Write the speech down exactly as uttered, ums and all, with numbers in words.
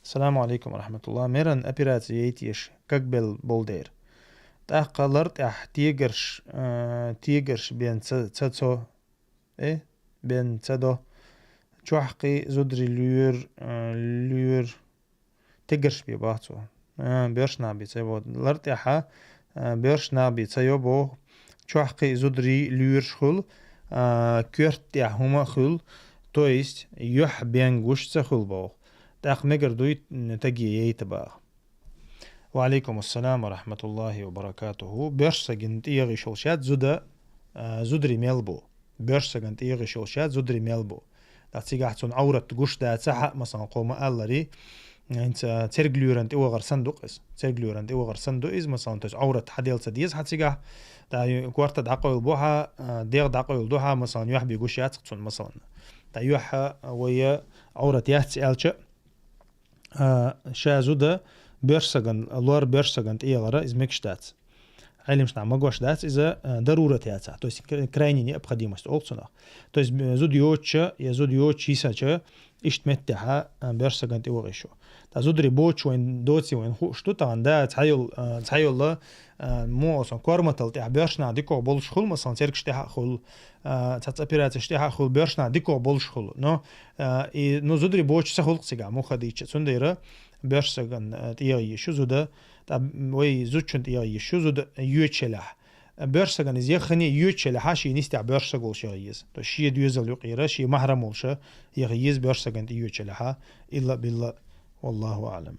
Саламу алейкум ва рахматуллах. Меран операци яйта еш, как бел болдер. ТӀаккха лар тӀехь тегарш, э, тегарш бен ца, ца цо, э, бен ца до. Чохкъи зудри луьр, э, луьр тегарш бе бахцо. Э, бёрш нах бе ца вот. Лар тӀехьа, э, бёрш нах бе ца йо бо. Чохкъи зудри луьрш хул, э, коьрт тӀехь хӀума хул, то есть юьхь бен гуш ца хул бо. ТӀаккха мегар дуй, м, таге яйта бах. Ва алейкум ассалам ва рахматуллахи ва баракатуху. Бёрш саган тӀегӀи шолшат зуда, а, зудри мел бу. Бёрш саган тӀегӀи шолшат зудри мел бу. ТӀаккха цигахь цун Ӏаврат гуш даца хьа, масалан, кхо ма аллари, хӀинца церг луьран тӀе вагӀар сан ду-кх из. Церг луьран тӀе вагӀар сан ду из, масалан, то есть Ӏаврат хьаделца деза хьа цигахь. ТӀа корта дӀакъойл бу хьа, а, дегӀ дӀакъойл ду хьа, масалан, юьхь бе гуш яц-кх цун, масалан. ТӀа юьхь, а, вай Ӏаврат яц аьлча, а, ша зуда бёрш саган, лор бёрш саган тӀегӀара, из мегаш дац. Ӏелимаш нах магош дац, иза, а, дарурат яцахь, то есть кра-, крайняя необходимость олу цунах. То есть, э, зуда йоцуча, я зуда йоцуш йисача, иштта меттехьа, а, бёрш саган тӀе вагӀа йиш ю. ТӀа зудри боцуш вайн доций вайн хууш ду, тахана да, цхьайолу, а, цхьайолу, а, муха сан корматал тӀехь бёрш нах дикох болуш хул, масалан, цергаш тӀехь а хул, а, цхьацца операцеш тӀехь а хул, бёрш нах дикох болуш хул. Но, а, и, ну, зудри боцуш ца хул-кх цигахь, муха дийча. Цундела бёрш саган, а, тӀегӀа йиш ю зуда, тӀа вай зудчун тӀегӀа йиш ю зуда йоьчу елахь. Бёрш саган иза яххане йоьчу елахьа шен нисдехь бёрш саг волуш яха еза. То есть шен доьзал юкъера, шен махьрам волуша яха еза бёрш саган тӀе йоьчу елахьа, илла а билла, валлаху аълам.